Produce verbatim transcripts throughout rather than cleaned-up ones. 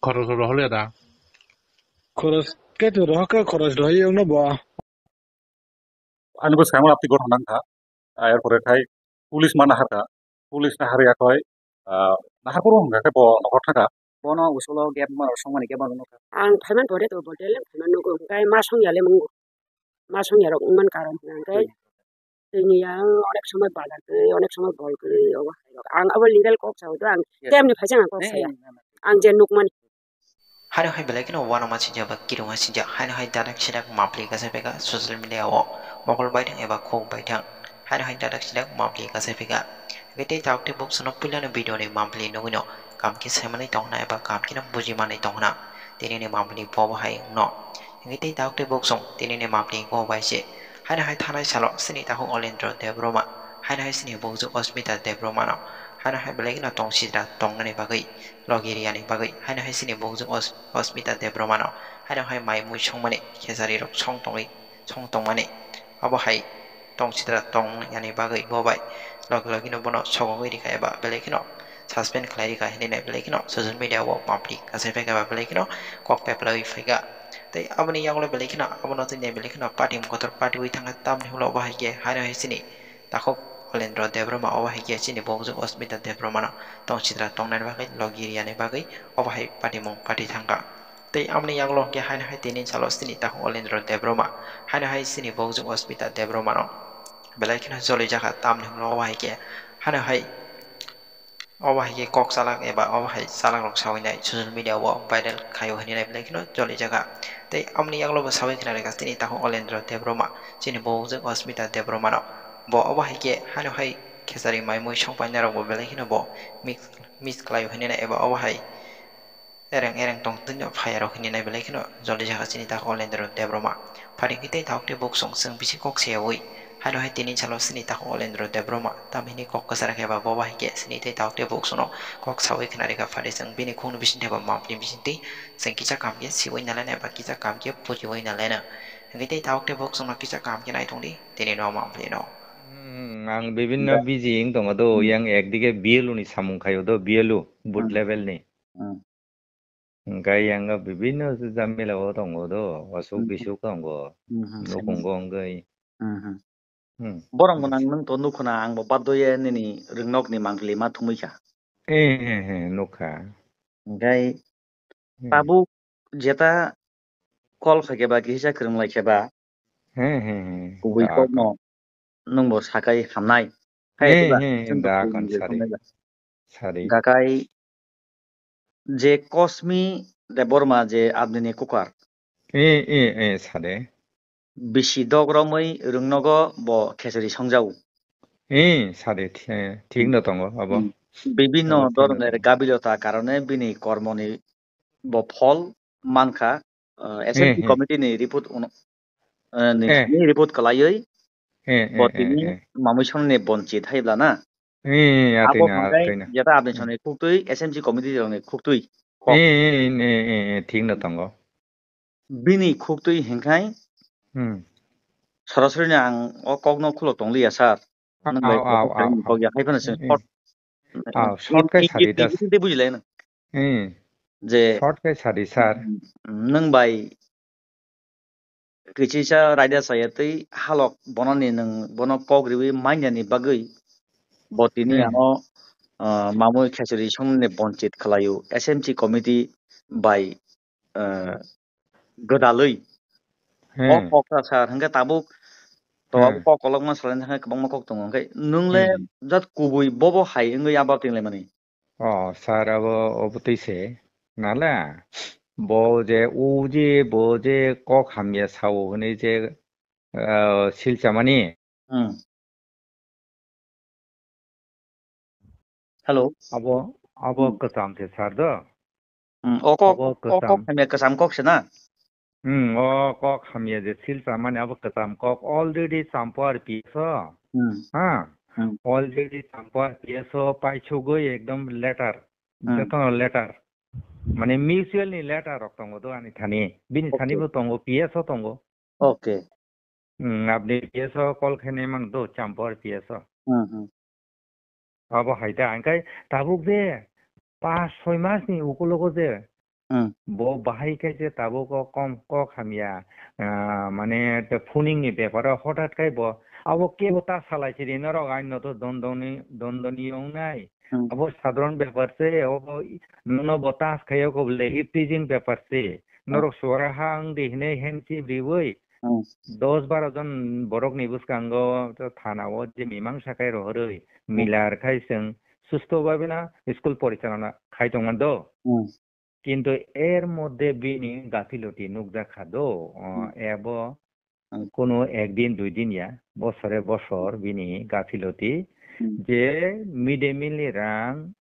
Khorok rohorya da? Khorok khe to rohor khe khorok rohorya wngno bo. Ani bo saimano apni gotha nang kha. Ah, er pore khai police ma nahar kha. Police nahar ya khoi, ah, nahar poro hwnkha khe bo nokhor thang kha. Bono usulo gap ma rok songmani gap ma rok nukha. Ang phaiman pore to bo daily phaiman nugo. Hwnkhe ma songya le mungo. Ma songya rok wngman karon hwnkhe. Tini ang onek somoi bazar kwrwi, onek somoi bol kwrwi, obo hai rok. Ang abo legal kok sao do, ang Yes. Temni phaising ang kok Eh, saya. Eh, Ang je nukmani. Haino hai belai kheno uanama sinjak ba kirima sinjak, haino hai dadak sidak mapli kasai phaikha social media o, mokol baithang eba khuk baithang, haino hai dadak sidak mapli kasai phaikha. Hwnkhe tei tabuk tei buksuno puilano video ni mapli nugwino, kam khe saimanwi tongna eba kam kheno bujimani tongna, tini ni mapli bobo hai wngno. Hwnkhe tei tabuk tei buksung tini ni mapli go bai se, haino hai thanai salo sini takhuk Olendro Debbarma, haino hai sini bukjwk Osmita Debbarma no, haino hai belai kheno tong sitra tongnani bagwi, logi riyani bagwi, haino hai sini bukjwk Os-, Osmita Debbarma no, haino hai mai mui songmani, khesari rok song tongwi, song tongmani, abo hai tong sitra tong yani bagwi bo bai logi logi no bono sogogwi rikha eba belai kheno suspend khlai rikha hinwi nai belai kheno social media o public kasai phaikha ba belai kheno kok peplawi phaikha. Tei aboni yagulo belai kheno abono tini belai kheno party mung kotor party wi thangkha tamni ulo bo hai khe haino hai sini takhuk Olendro Debbarma obo hai khe chini bokjwk Osmita Debbarma no tong sitra tongnani bagwi logi riyani bagwi obo hai patimung pati thangkha. Tei amoni yagulo hwnkhe haino hai tini salo chini takhuk Olendro Debbarma haino hai chini bokjwk Osmita Debbarma no belai kheno joli jakha tamni hwnkhe obo hai khe haino hai Obo hai khe kok salak eba obo hai salak rok sawi nai social media o viral khaio hinwi nai belai kheno choli jaga. Tei amoni yagulo bo sawi khna rwkha chini takhuk Olendro Debbarma, chini bokjwk Osmita Debbarma no. Bo obo hai khe haino hai khesari mai mui song painai rok bo belai kheno bo mix, mix khlaio hinwi nai eba obo hai ereng ereng tong twi no phai rok hinwi nai belai kheno joli jaga chini takhuk Olendro Debbarma. Phaidi khe tei takhuk tei buksong chwng bisi kok seyawi. Haino hai tini salo chini takhuk Olendro Debbarma tamhini kok kwchar khe ba bobo hai khe chini tei takhuk tei buksongno kok sawi khna rikha phaidi chwng bini khukni bisingtwi ba mapni bisingtwi chwng kisa kaham khe siwi nalaina eba kisa kaham khe pujiwi nalaina. Hwnkhe tei takhuk tei buksongno kisa kaham khe naithung di tini no mapli no. Hmm, ang bibinno Da- busy wng tongo do, Hmm. Yang ekdige B L O ni samung khaio do, B L O, booth Hmm. Level ni. Hmm. Hwnkhe yang bibinno jamila o tongo do, osuk Hmm. bisuk tongo, Hmm, hmm, nukhungo wngwi. Hmm, hmm. Hmm. Borok gwnang nwng to nukhuna, ang bo baddo ye nini rwngnokni mangpili ma thumwi kha. Eh, eh, eh, nukha. Hwnkhe Hmm. tabuk jeta call khai khe ba, kisa kwrwng lai khe ba, He, he, he. Kubui Da kokno kon. Nwng bo sakai hamnai. Hai He, atiba, he, chwng to da kubui kon je sari. Hamnai ba. Sari. Gakai je Kosmi Debbarma je abnini kukar. E, e, e, sade. Bisi dok romwi rwngnogo bo khesari songjao. E, sade, thi-, thik Hmm. No tongo abo. Hmm. Bibinno Abo thik no dhoroner tongo. Gabilota karone bini kormoni bo phol mankha, uh, Eh, S M C eh. Committee ni report uno, uh, ni, Eh. Ni report kwlaiwi Eh, eh, bo eh, tini eh. Mamwi songni bonchit hai bla na. Eh, eh, abo atwino, hwnkhai atwino. Jeta abni Hmm. Songni khuktwi S M C committee rokni khuktwi kok. Eh, eh, eh, eh, eh, eh, thik no tongo. Bini khuktwi hwnkhai Hmm. Sorasori no ang o kokno khulo tongliya sir. Nwng bai Au, au, au, kok au. Ya hai phano chwng Eh, eh. Short. Au, short kai sadi das. Tei bujilai na. Hmm. Je short kai sadi sir. Nwng bai kichisa raida saya tei halok bono ni nwng bono kok riwi manya ni bagwi bo tini Hmm. Ano, ah, mamwi khesari songni bonchit khlaio S M C committee bai, ah, gwdalwi. O Hmm. Kok ta sir hwnkhe tabuk to abo Hmm. Kok kolokma salai thangkhe kwbangma kok tongo hwnkhe nwng le Hmm. Jat kubui bobo hai wngwi abo tinglai mani. O, sir, abo, obo twi se. Nala, bo je, o je, bo je kok hamya sao hwnwi je, ah, sil chamani. Hmm. Hello. Abo, abo Hmm. Kwcham se, sir, do? Hmm, o kok, abo o kok kwcham. Hamya kwcham kok se na? Hmm, o kok hamya je sil chamani abo kwcham kok already champo R P S o. Hmm. Ha? Hmm. Already champo R P S o paisugwi ekdom letter. Hmm. Jotono letter. Mane mutual ni letter rok tongo do ani thani. Bini thani Okay. Bo tongo, P S o tongo. Okay. Hmm, abni P S o call khainai mano do, champo R P S o. Hmm, hmm. Abo hai da, hingkai tabuk je pas soi mas ni ukulogo je Hmm. Bo bahai khe je tabuk o kom kok hamya, ah, mane te phuning ni bepar o hothat khai bo abo kebo ta salai sidi norok ain no to don doni, don doni ong nai. Hmm. Abo sadharan bepar se, abo nono bo tas khai o ko le iptijin bepar se. Hmm. Norok suara ha ang di hinai hen si briwi. Hmm. Dos baro jon borok ni bwskango to thana o je mimang sakai rohorwi Hmm. milar khai chwng susto bhabe na school porichalona khai tongma do. Hmm. Kintu er moddhe bini gafiloti nukjak kha do, o, Hmm. ebo Hmm. kono ek din dui din ya, bosore bosor bini gafiloti Hmm. je mid day meal ni rang,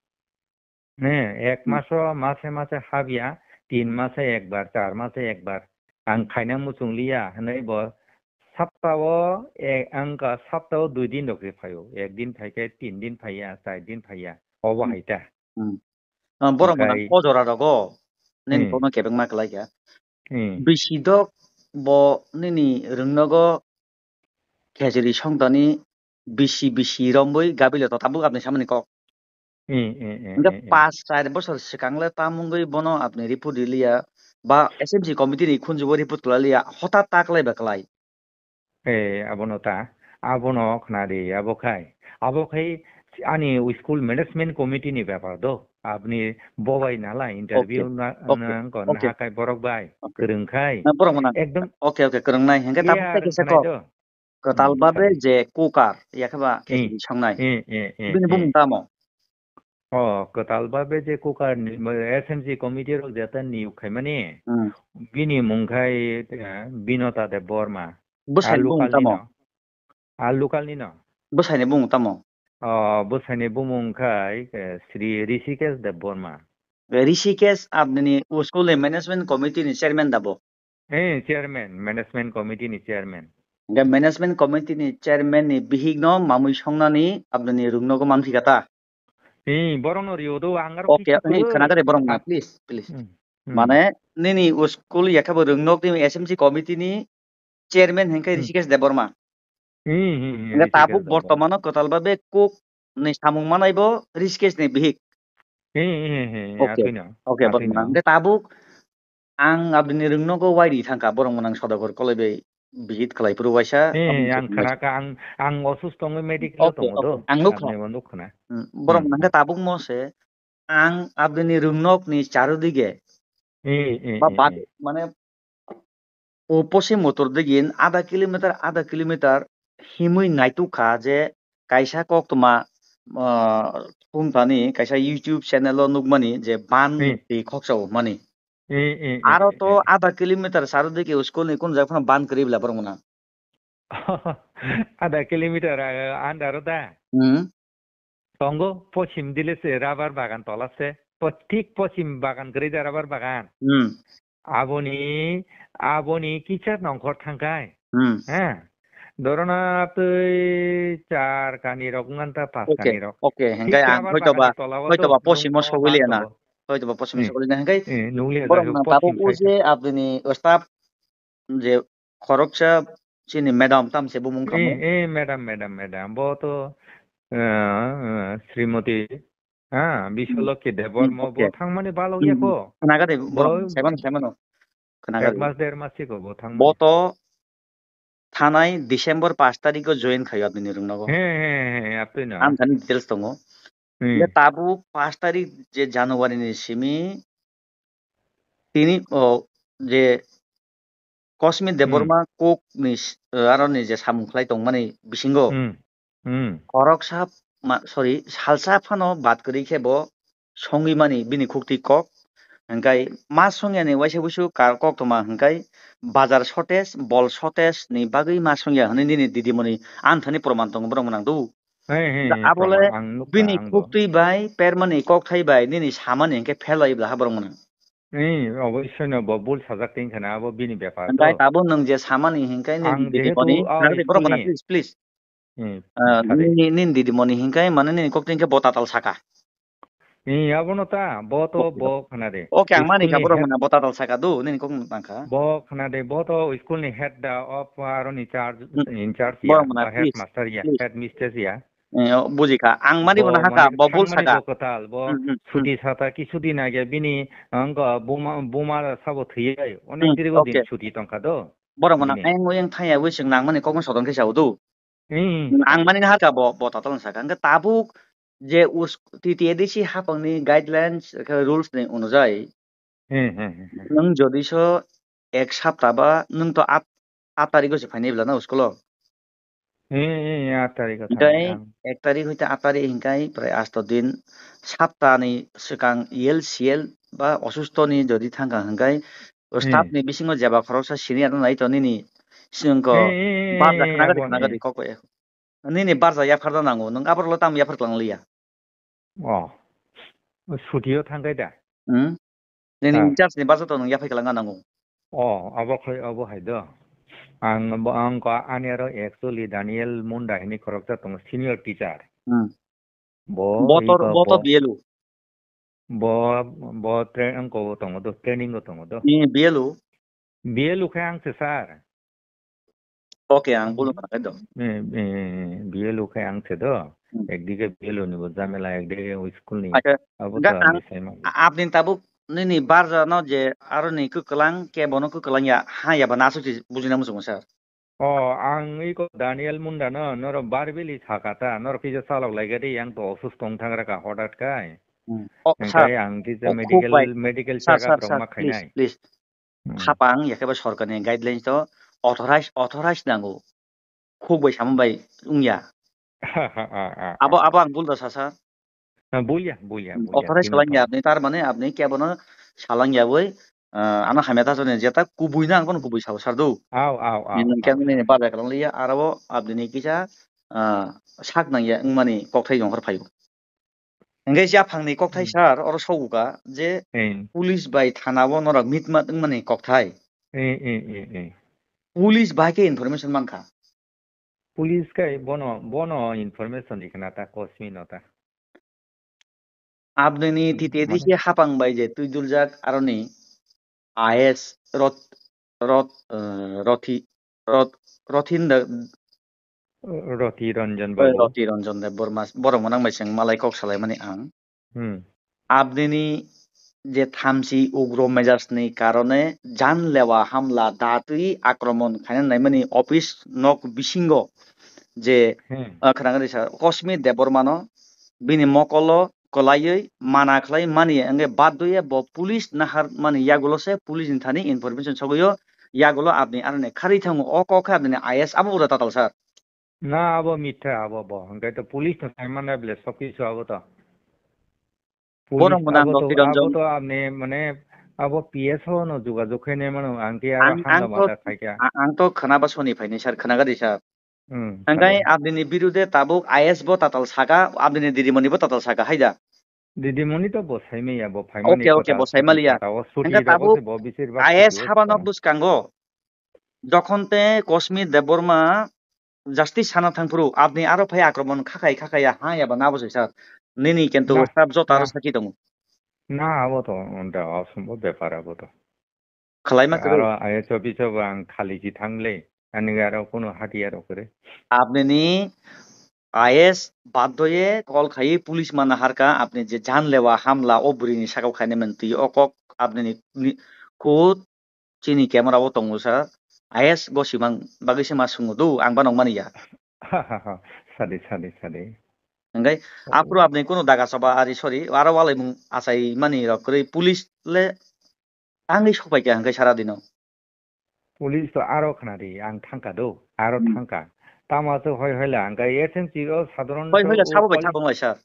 ne, ek Hmm. maso mase mase habya, tin mase ekbar, char mase ekbar, ang khaina muchung liya, hwnwi bo saptao, e, ang ka saptao dui din rok se phaio, ek din phai khe tin din phaiya, char din phaiya, obo Hmm. hai ta. Hmm. Ah, borok Hwnkhe gwnang o jora rogo nini Hmm. kokno kebengma kwlai kha. Hmm. Bisi dok bo nini rwngnogo khejori songtani bisi bisi romwi gabilo to tabuk apni samani kok. Hmm, hmm, hmm, Hwnkhe hmm, hmm. Pas char bosor swkang le tam wngwi bono apni report riliya ba S M C committee ni khunjugo report kwlai liya, hota ta kwlai ba kwlai. Eh, abono ta, abono khna di, abo khai, abo khai ani school management committee ni bepar do, aboni bobai nala interview Okay, na, okay, na ko okay. Naha khai borok bai, Okay. Kwrwng khai, Na borok mwnang. Ekdom Okay, okay, kwrwngnai. Hingke tabuk clear tei kisa khnai kok. Do. Kwtal Hmm, babe khadi. Je cooker, yakhe ba Hmm. Khejri songnai. Hmm, hmm, hmm, Bini hmm. Bumung tamo? O, kwtal babe je cooker ni, S M C committee rok jeta niyok khaimani, Hmm. Bini mung khai, eh, Binota Debbarma. Bwsai ni bumung tamo? A local ni no. Bwsai ni bumung tamo? O, bwsai ni bumung khai, eh, Sri Rishikesh Debbarma. Rishikesh aboni school ni management committee ni chairman da bo? Eh, chairman, management committee ni chairman. Hingke management committee ni chairman ni bihik no mamui songnani aboni rwngnogo mamthika ta? Eh, borok no rio do, ang aro Okay, kisa eh, kwrwi. Khwna gari borok na, Ah. Please, please. Hmm, hmm. Mane, nini school yakhe bo rwngnok ni S M C committee ni chairman hingke Hmm. Rishikesh Debbarma. Hmm, hmm, hmm, Hingke Rishikesh tabuk Debbarma. Bortomano kwtal babe kok ni samung manai bo Rishikesh ni bihik. Hmm, hmm, hmm, hmm, Okay. Atwino, okay, atwino. Borok hingke tabuk ang aboni rwngnogo wairi thangkha, borok mwnang Sodagor Koloi bai visit khlai phuru waisa, Eh, aboni ang chukmai. Khna kha, ang, ang osusto wngwi medical o Okay, tongo do. Okay. Ang nukha. Aboni bo nuk khna. Hmm, borok Hmm, mwnang khe hmm. Tabuk mo se, ang aboni rwngnok ni charu dige. Eh, eh, Ba eh, bad, eh. Mane, o posi motor digin adha kilometer, adha kilometer himwi naituk kha je kaisa koktwma, ah, thumthani kaisa YouTube channel o nukmani je ban Hmm. twi khoksa o mani. Eh, eh, eh, Aro eh, to eh. Adha kilometer saro dike school ni kun jak phano ban kwrwi bla borok mwnang. Adha kilometer, ah, under o da? Hmm. Tongo, pochim dile se rubber bagan tola se. Po-, thik pochim bagan kwrwi da rubber bagan. Hmm. Aboni, aboni kisa nongkhor thangkhai. Hmm. Ha? Dorona twi char kani rok wngkha ta, pas Okay, kani rok. Okay, hingke ang rubber hoito ba, bagani tola o hoito to ba pochimo nung o sogwi liya na. Hoito ba pochimo Hmm. Sogwi liya na hingke Eh, nung liya borok da, na tabuk pochim o khai je ta. Aboni staff je khoroksa chini madam tam se bumung kamo. Eh, eh, madam, madam, madam. Bo to, eh, eh, Srimoti, ha, Biswalokhi Debbarma, hmm, okay. Bo thangmani balok ya ko. Khnaga de, borok bo saimano, saimano. Khnaga de. Ek mas, der mas siko bo thangmani. Bo to thanai December pash tarikh o join khayo abini rwngnogo. He, he, he, he, atwino. Ang thani details tongo. Hmm. Ye tabuk pash tarikh je January ni simi tini, o, je Kosmi Hmm. Debbarma kok ni s-, eh, aro ni je samung khlai tongmani bisingo Hmm. Hmm. Khoroksa ma-, sorry, salsa phano bad kwrwi khe bo songwi mani bini khuktwi kok. Hingkai ma songyani waisa busu kar koktwma hingkai bazar shortage, bol shortage ni bagwi ma songya hwnwi nini didimoni anthani proman tongo borok mwnang do. He, he, Da he, abole proman ang nukha bini ang bo. Khuktwi bai permani kokthai bai nini samani hingke phel bai bla ha borok mwnang. He, oboisoi no bo bul sajak tong khana abo bini bepar Hingkai to. Tabuk nwng je samani hingkai nini Ang jehetu didimoni, o nang de borok mwnang school ni please, please. Hmm, Ah, thari. Nini, nini didimoni hingkai mane nini kokti hingke bo tatal saka. Ni abono ta, bo to Okay. Bo khna de. Okay, ang mani School kha ni borok head mwnang bo tatal saka do, nini kok mwnang kha. Bo khna de, bo to school ni head da, o aro ni charge, Hmm. In charge ya, Borok mwnang, ba please, headmaster ya, please. Headmistress ya. Eh, o, buji kha. Ang mani bo bono haka, mane bo bul sangmani saka. Bo kwtal, bo Hmm, hmm, hmm. Suti sata ki suti nage bini, ang ko buma, buma sabo thiyai. Onek Hmm, dirigo din okay. Suti tongkha do. Borok mano Bini. Ayang oyang thaya wi sing nang mani kokno sodon khe sao do. Hmm, Ang mani haka bo, bo tatal saka. Hingke tabuk je us, T T A D C hapang ni guidelines, khe rules ni onujai. Hmm, hmm, hmm, hmm. Nwng jodi so ek sapta ba nwng to at, at tarikh o se phainai bla na school o. Hmm, hmm, hmm, at tarikh o Hingkai thangkha ang. Ek tarikh hoite at tarikh hingkai prai asto din sapta ni swkang E L C L ba osusto ni jodi thangkha hingkai o staff Hmm. Ni bisingo jeba khoroksa senior no nai to nini singko Hmm, hmm, hmm, barja hmm, khna gadi abo khna ni. Gadi kok bai. Nini barja yaphar da nango, nwng aborok lo tamo yaphar twlang liya. Oh. Suti o thangkai da? Hmm? Nini Ah. In charge ni barja to nwng yaphai kwlangna nango. Oh, abo khai, abo hai do. Ang bo, ang ko ani aro actually Daniel Munda hini khoroksa tongo, senior teacher. Hmm. Bo Bo ri to, ko bo to bo. B L O. Bo, bo tra-, ang ko tongo do, training o tongo do. Ni B L O. B L O khai ang se sir. Okay, ang bulu Hmm. Khna do. Eh, eh, B L O khai ang se do. Hmm. Ekdige B L O ni bo jamela, ekdige o school ni. Acha, Abo ga to ang, ni sai ma. A-, apni tabuk nini barja no je aro ni kwklang, ke bono kwklang ya, ha ya ba nasu chi bujina muchungo sir. Oh, ang iko Daniel Munda no, noro Barbili sakata, noro kisa salok laigadi, yang to osusto wng thangra ka hodat kai. Hmm. Oh, sir. Hingkai ang kisa Oh, khuk medical, bai. Medical Sir, check up sir, rok sir, ma please, khainai. Please. Hmm. Hapang, ya khe ba sorkar ni guidelines to authorize, authorize nango. Khuk bai sama bai wngya. Ah, ah, ah, Abo, ah. Abo ang bul da sasa. Ah, bulya, bulya, Hmm, bulya, authorize tini kalang ya tong. Apni, tar mane apni kebono salang ya boi, ah, ano hamya ta jone jeta kubui na ang kono kubui sao sar do. Au, au, au, Ni nang khe au, nini sir. Barja kalang liya, aro apni ni kisa, ah, sak nang ya wngmani kokthai jongkhor phaio. Hingke siya phangni kokthai Hmm. Sir, oro soguka je Hmm. Police bai thana o norok mitmat wngmani kokthai. Hmm, hmm, hmm, hmm. Police bai khe information mankha. Police kai bono, bono information rikna ta Kosmi no ta. Abnini Hmm, T T A D C mane? Hapang bai je twi duljak aroni I A S Rot-, Rot-, eh, Rothi-, Rot-, Rothinda Roti Ranjan Oi, Babu. Roti Ranjan Debbarma, borok mwnang bai chwng malai kok salaimani ang. Hmm. Abnini je thamchi ugro mejasni karone janlewa hamla datwi akromon khaina naimani office nok bisingo je, Hmm. ah, khwnagani sa Kosmi Debbarmano bini mokolo kwlaiwi mana khlai mani wngwi baddoye bo police nahar mani yagulo se police ni thani information sogwi o yagulo abni aroni kharwi thango o kok khe abnini I A S abo ura tatal sir. Na, abo mitha, abo bo. Hwnkhe to police no sai mano bole sob kisu abo to. Police Bono mwnang abo to, Roti Ranjan. Abo to amni mane abo P S O no jogajog khainai mano, ang khe aro Ang, hangla ang to, mada khaikha. A-, ang to khwnaba soni phaini sir, khwnagadi sir. Hmm, Hwnkhe sir. Abnini birude tabuk I A S bo tatal saka, abnini didimoni bo tatal saka, haida? Didimoni to bo saimaya, bo phaimani Okay, okay, kwtal bo saimaliya. Saka o suti Hwnkhe rogo tabuk se bo bisir bak I A S suti o habano to. Bwskango. Jokhon te Kosmi Debbarma justice sana thangphuru, abni aro phai akromon khakai khakai ya, ha ya ba nabo se sir. Nini kintu Na, staff jota aro na. Saki tongo. Na, abo to, da, asombo bepar abo to. Khalai ma kwrwi. Aro I S office o bo ang khali si thangle, ani aro kuno hatiar rok kwrwi. Abnini I A S baddoye call khai police mana harka, abni je janlewa hamla o bwrwini sakao khainai mantwi o kok abnini ni-, khud Chini camera o tongo sa, I A S gosimang bagwi se ma swngo do, ang ba nokmani ya. Sadi, sadi, sadi. Hingkai Oh. Aphuru abni kunu daga choba ari sorry, aro walaimung achai mani rok kwrwi police le tangwi sopai kha hingkai sara dino. Police to aro khna di, ang thangka do, aro Hmm. Thangka. Tamo aswk hoi hoi la, hingkai S M C o sadharon Hoi hoi la to sabo bai calling, thabong lai sir.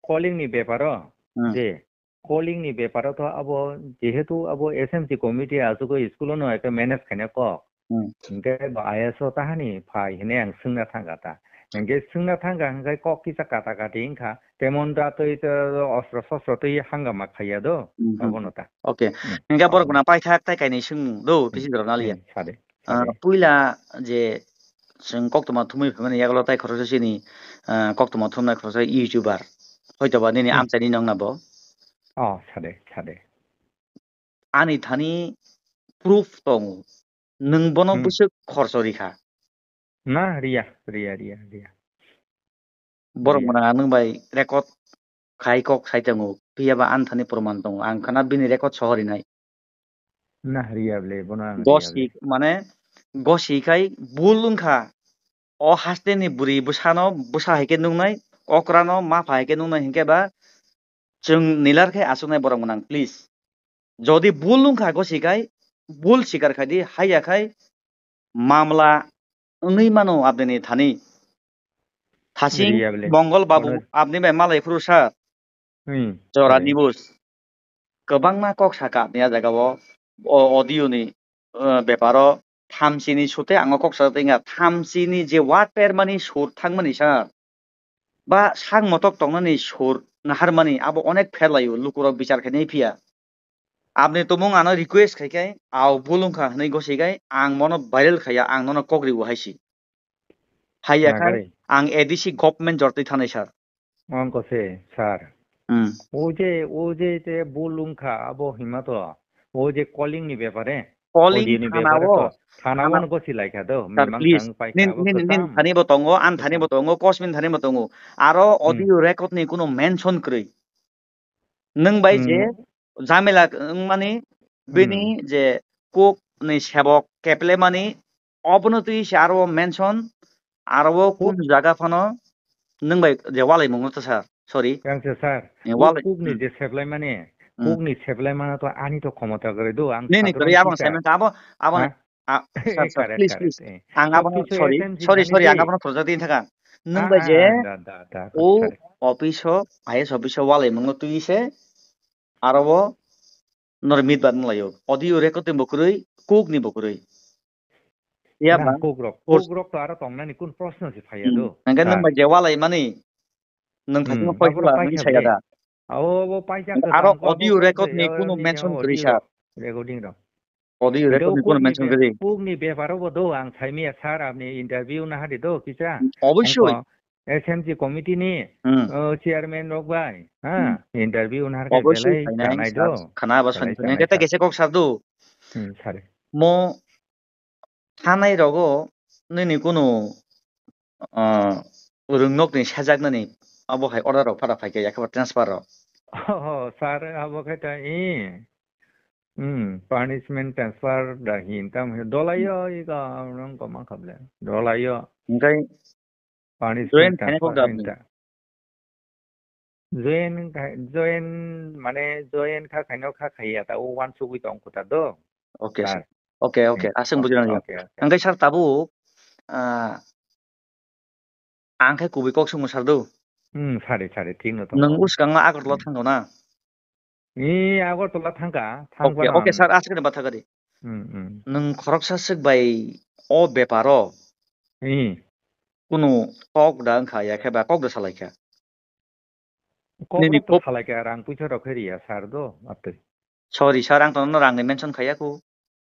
Calling ni bepar o, Hmm. Je, calling ni bepar o to abo, jehetu abo S M C committee aswk o school o no ekta manage khaina kok. Hmm. Hingke bo I A S o tahani phai hinui ang swngna thangkha ta. Hingke swngna thangkha hingke kok kisa kata kati wngkha. Temon da twi to ostro sostro twi hangama khaiya do. Hmm, hmm. Abono ta. Okay. Hmm. Hingke borok Abono. Gwnang paithak tai kainwi swngmung do, Hmm. Tisi jorok naliya. Hmm. Sade. Ah, Sade. Puila je chwng koktwma thumwi phaimani yagulo tai khoroksa chini, ah, koktwma thumnai khoroksa YouTuber. Hoitoba nini Hmm. Amchaini nokna bo. Oh, sade, sade. Ani thani proof tongo. Nwng bono Hmm. Bwswk khorcho rikha? Na, riya, riya, riya, riya. Borok mwnang ang nwng bai record khai kok sai tongo, phiya ba ani thani proman tongo. Ang khana bini record soho rinai. Na riya ble, bono ang riya ble. Gosi, mane, gosi khai bul wngkha. O haste ni bwrwi bwsano, bwsa hai khe nuknai, okra no mapha hai khe nuknai hinkhe ba chwng nilar khe achuknai borok mwnang, please. Jodi bul wngkha gosi khai, bul sikar khai di, haiya khai mamla wngwi mano abdini thani. Thasing Mongol Babu, abni bai malai phuru sir. Jora nibus. Kwbangma kok saka abni a jaga o, o audio ni, uh, beparo thamchi ni sute ang o kok sa tengka, thamchi ni je word permani sur thangmani sir. Ba sak motok tongnani sur naharmani abo onek pherlaio, lukurok bichar khainai phiya. Abni tumung ano request khai khai, ao bul wngkha hwnwi gosi khai, ang mono viral khaiya, ang nono kok riwo hai si. Haiya khai, ang A D C government jortwi thanai sir. Wngkha se, sir. Hmm. O je, o je te bul wngkha, abo hima to. O je calling ni bepare. Calling audio ni bepare to. Thana o gosi lai kha do. Sir, please. Nin, nin, nin thani bo tongo, an thani bo tongo, Kosmin thani bo tongo. Aro audio record ni kuno mention kwrwi. Nwng bai je jamela wngmani, bini je kuk ni sebok keplemani, obono twi se aro mention, aro o kuk jaga phano nwng bai je walai mungno ta sir, sorry. Yang se sir, kuk ni je seplai mani, kuk ni seplai mano to ani to khomota kwrwi do, ang nini kwrwi abang sai mangkha, abo, abo, sir, sir, please, please. Ang abo, sorry, sorry, sorry, ang abo project din thaka. Nwng bai je o office o, I S office o walai mungno twi se, aro o nor mit bat mlayo. Audio recording bo kwrwi, kuk ni bo kwrwi. Ya ba? Kuk rok, kuk rok to aro tongnani kun proshno se phaiya do. Hingke nwng bai je walai mani. Nwng thani mo paikha la, nwng saya da. Aro audio record ni kuno mention kwrwi sa. Recording rok. Audio record ni kuno mention kwrwi. Kuk ni beparo bo do ang saimia sir, apni interview na hadi do kisa. Obosoi. S M C committee ni, hmm, o, chairman rok bai, ha, hmm, interview narwk obosoi belai khanai do, khana abo belai sani khanai kete kha. Kese kok sar do. Hmm, sare. Mo thanai rogo nini kunu, ah, rwngnok ni sajak nani abo hai order rok phara phaikha yakhe transfer rok. Oh, sir, abo khe ta i, hmm, punishment transfer da hin tam hin dolayo i ka rong ko ma khable. Dolayo. Hingkai Punishment join khaina kok transfer da hinta. Join khai, join mane join kha khaino kha khaiya ta o wansugwi tong kho ta do. Okay, sir. Okay, okay. Aswng bujinani. Okay, okay. Hingke sir tabuk, ah, ang khe kubui kok swngo sir do. Hmm, sari, sari, thik no tongo. Nwng bwskango Agartala thango na? Ni Agartala thangka, thangphano okay, okay, ang sir, aswk ni batha gari. Hmm, hmm. Nwng khoroksa swk bai o beparo. Hmm. Kunu kok da wngkha, ya khe ba kok da salai kha. Kok nini rok to kok salai kha, rang puisa rok khe riya, sir do, atwi. Sorry, sir, ang to nono rang ni mention khaiya kho.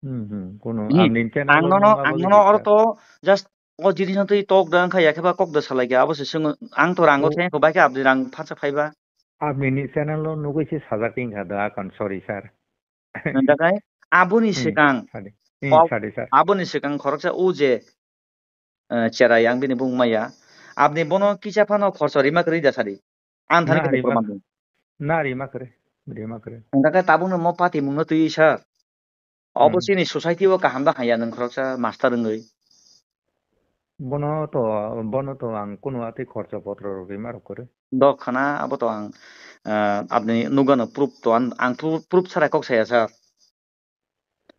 Hmm, hmm, kuno hmm. Ang nono, ang nono oro to just o jinis no twi tok da wngkha, ya khe ba kok da salai kha, abo se swngo, ang to rang o thengkho, bai khe aboni rang phatsa phaiba. Aboni ni channel o nugwi se sajak wngkha da, akon, sorry, sir. Nangkha khai, aboni hmm, swkang, sadi. Hmm, kok, sadi, sir. Aboni swkang khoroksa o je, eh, cherai ang bini bung maya. Aboni bono kisa phano khorcho rima kwrwi da sadi. Ang thani na khe rima, proman. Na rima kwrwi, rima kwrwi. Nangkha khai tabukno mo pati mungno twi sir. Hmm. Obo chini society o kaham da haya nwng khoroksa master wngwi. Bono to, bono to ang kunu atwi khorcho potro rwgwi ma rw kwrwi. Dok khana abo to ang, ah, aboni nugano proof to ang, ang proof, proof sara kok saya sir.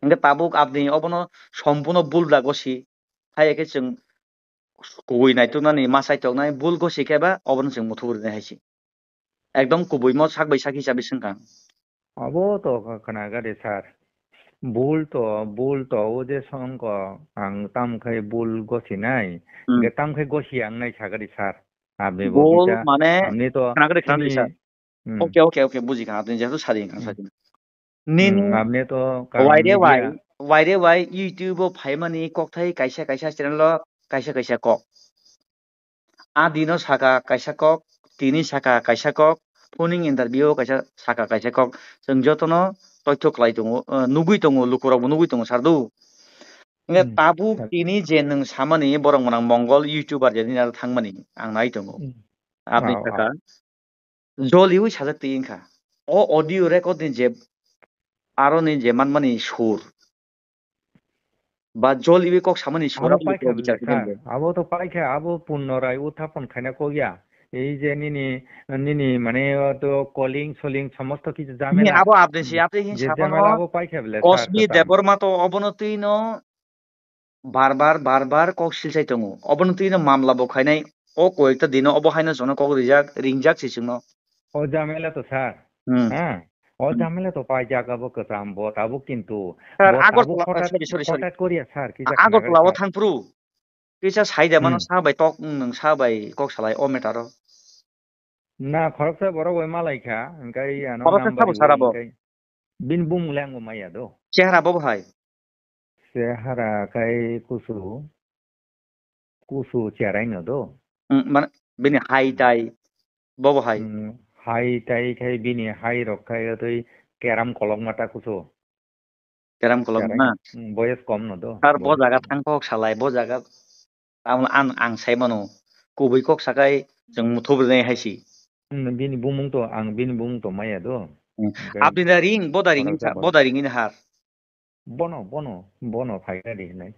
Hingke tabuk aboni obono sompuno bul da gosi. Haiya khe chwng kubui naituknani ma chaitoknai bul gosi khe ba obono chwng muthuburi nai hai se. Ekdom kubui mo sak bai sak hisabe swngkha. Abo to khwna gari sir. Bul to, bul to o je songko ang tam khai bul gosinai. Hmm. Hingke tam khai gosi ang nai sa gari sir. Aboni bo bul bisa, mane aboni to khwna gari khwna gari sir. Hmm. Okay, okay, okay, buji kha, aboni jehetu sadi kha, hmm, sadi. Nin hmm, aboni to karon waire media. Wai, waire wai YouTube o phaimani kokthai kaisa kaisa channel o kaisa kaisa kok. A dino saka kaisa kok, tini saka kaisa kok, phuning interview o kaisa saka kaisa kok. Chwng jotono toitho khlai tongo, eh, nugwi tongo, lukurokbo nugwi tongo, sir do. Hingke hmm, tabuk sir. Tini je nwng samani borok mwnang Mongol YouTuber je nini aro thangmani ang nai tongo. Hmm. Aboni Ah, ah. saka joliwi sajak twi wngkha. O audio record ni je aroni je manmani sur ba joliwi kok samani sur Abo aboni paikha bichar bele, sir. Abo to paikha, abo Purno Rai uthapon khaina kok ya. Ei je nini, nini mane to calling soling somosto kichu Ni jamela. Abo aboni si Hmm. apni hin Je sapano jamela abo paikha bele, sir, Kosmi kwcham. Debbarma to obono twino bar bar, bar bar kok silsai tongo. Obono twino mamla bo khainai, o koyekta dino obo haino jono kok rijak, ringjak si chwngno. O jamela to, sir. Hmm. Ha? O Hmm. jamela to paijak abo kwcham bo tabuk kintu. Sir, bo Agartala, tabuk hothat, sorry, sorry, sorry. Hothat koriya, sir, kisa Agartala o khna thang phuru. Kisa saida mano Hmm. sa bai tok, nwng sa bai kok salai o matter o. Na, khoroksa borok bai malai kha, hingkai ano Khoroksa number sabo sara bo? Hingkai bini bumung le ang bo maya do. Chehara bo bo hai? Chehara khai kusu, kusu cherai no do. Mm, mane bini hai tai bo bo hai? Mm, hai tai khai bini hai rok khai tei keram kolok mata kusu. Keram kolok Cherai na? No. Mm, boyes kom no do. Sir, bo boyes jaga kom. Thang kok salai, bo jaga. Ang, ang, ang sai mano. Kubui kok sakai, chwng muthup rwnai hai si. Hmm, bini bumung to, ang bini bumung to maya do. Hmm. Hingke Abdi da ring, bo da ring, khoroksa bo da ring in har. Bono, bono, bono phai da di hinai.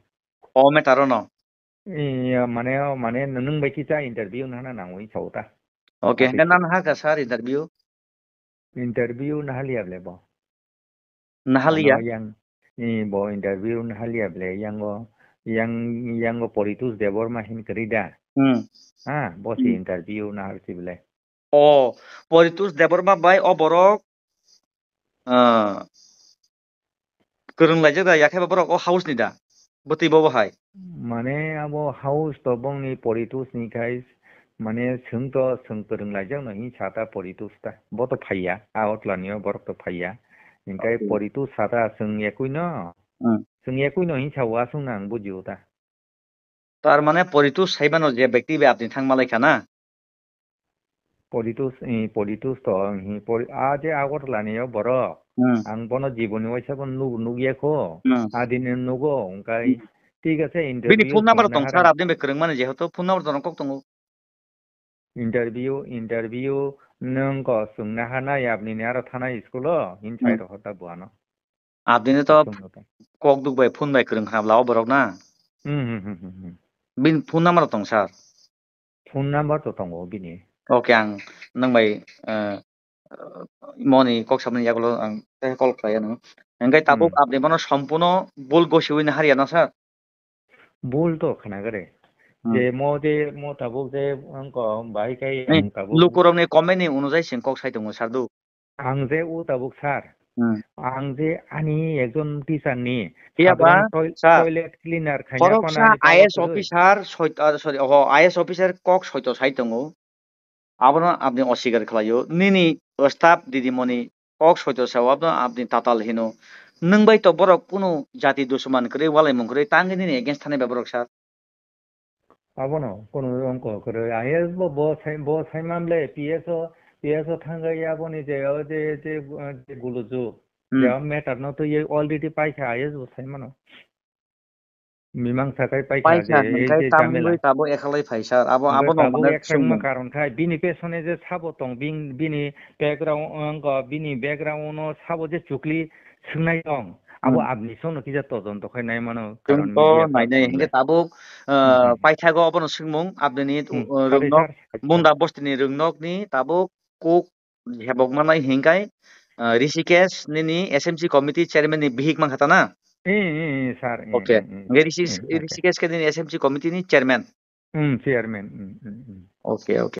O matter no. Iya, mane, mane nwng bai kisa interview nana nangwi sao ta. Okay, Ati hingke si. Nan ha ka sir interview? Interview nahaliya ble bo. Nahaliya? Ano yang, i bo interview nahaliya ble, yango, yang, yango Poritus Debbarma hin kwrwi da. Hmm. Ha, bo si Hmm. interview nahal si ble. O, Poritus Debbarma bai o borok, ah, kwrwng laijak da, yakhe ba borok o house ni da? Bwtwi bo bo hai? Mane abo house to bongni Poritus ni khai, mane chwng to chwng kwrwng laijak no hin sa ta Poritus ta. Bo to phaiya, Agartala ni o borok to phaiya. Hingkai Okay. Poritus sa ta chwng ekui no. Hmm. Chwng ekui no hin sa o aswk no ang bujio ta. Tar mane Poritus sai mano je bekti bai apni thang malai kha na? Poritus, eh, Poritus to, eh, pori-, a je Agartala ni o borok. Hmm. Ang bono jiboni waisa bo nuk, nukya kho. Hmm. A dini nugo, hingkai Hmm. Thik ase, Bini interview phone number chwngna tong sir, harang. Apni bai kwrwng mani jehetu phone number tong kok tongo. Interview, interview nwng ko chwngna hanai apni ni aro thanai school o, hin Hmm. sai rw hota buano. Apni ni to Chwngno to. Kok duk bai phone bai kwrwng khna bla o borok na. Hmm, hmm, hmm, hmm, hmm. Bini phone number tong sir? Phone number to tongo bini. Okay, ang nwng bai, eh, moni kok samani yagulo ang tei call khlai ano. Hingke tabuk Hmm. Apni bono sompuno bul gosiwi nahar ya na sir? Bul to khna gare. Hmm. Je mo je mo tabuk je ang ko bai kai Ni ang tabuk. Lukurok ni comment ni unujai sing kok sai tongo sir do. Ang je o tabuk sir. Hmm. Ang je ani ekjon teacher ni Phiya ba, sadharon toi-, sir, toilet cleaner khaina khoroksa phano ani I A S palo kwrwi. Officer, soi-, ah, sorry, oho, I A S officer kok soito sai tongo. Abono apni oswikar khlaio. Nini staff didimoni kok soito sao, abono apni tatal hino. Nwng bai to borok kunu jati dusuman kwrwi, walaimung kwrwi, tangwi nini against thani bai borok sir. Abono kunu ongko kwrwi. I A S bo, bo sai, bo sai man le P S o, P S o thangwi aboni je, o je, je, je guluju. Hmm. Je o matter no twi already paikha I A S bo sai mano. Mimang sakai paikha Paikha je, hingkai je tamni jamela. Bai tabuk ekhalai phai sir. Abo, hingke abo no tabuk mane ekhalai ma swngmung. Karon khai, bini pesone je sabo tong, bin-, bini background, ongko bini background no sabo je chukli swngnai tong. Abo Hmm. Abni songno kisa todonto khai nai mano, Chwng karon to media nainai person hingke le. Tabuk, uh, Hmm, hmm, hmm. Paithago abono swngmung, Abdini, Hmm, uh, sari, rwngnok, sari, sari, Munda sari. Bostini rwngnokni tabuk kok hebok manai hingkai, uh, Rishikesh nini S M C committee chairman ni bihik mankha ta na? Eh, eh, eh, sir, eh, Okay. Eh, eh, Hingke Rishi-, eh, sir. Rishikesh ke nini S M C committee ni chairman? Hmm, chairman, hmm, hmm, hmm. Okay, okay.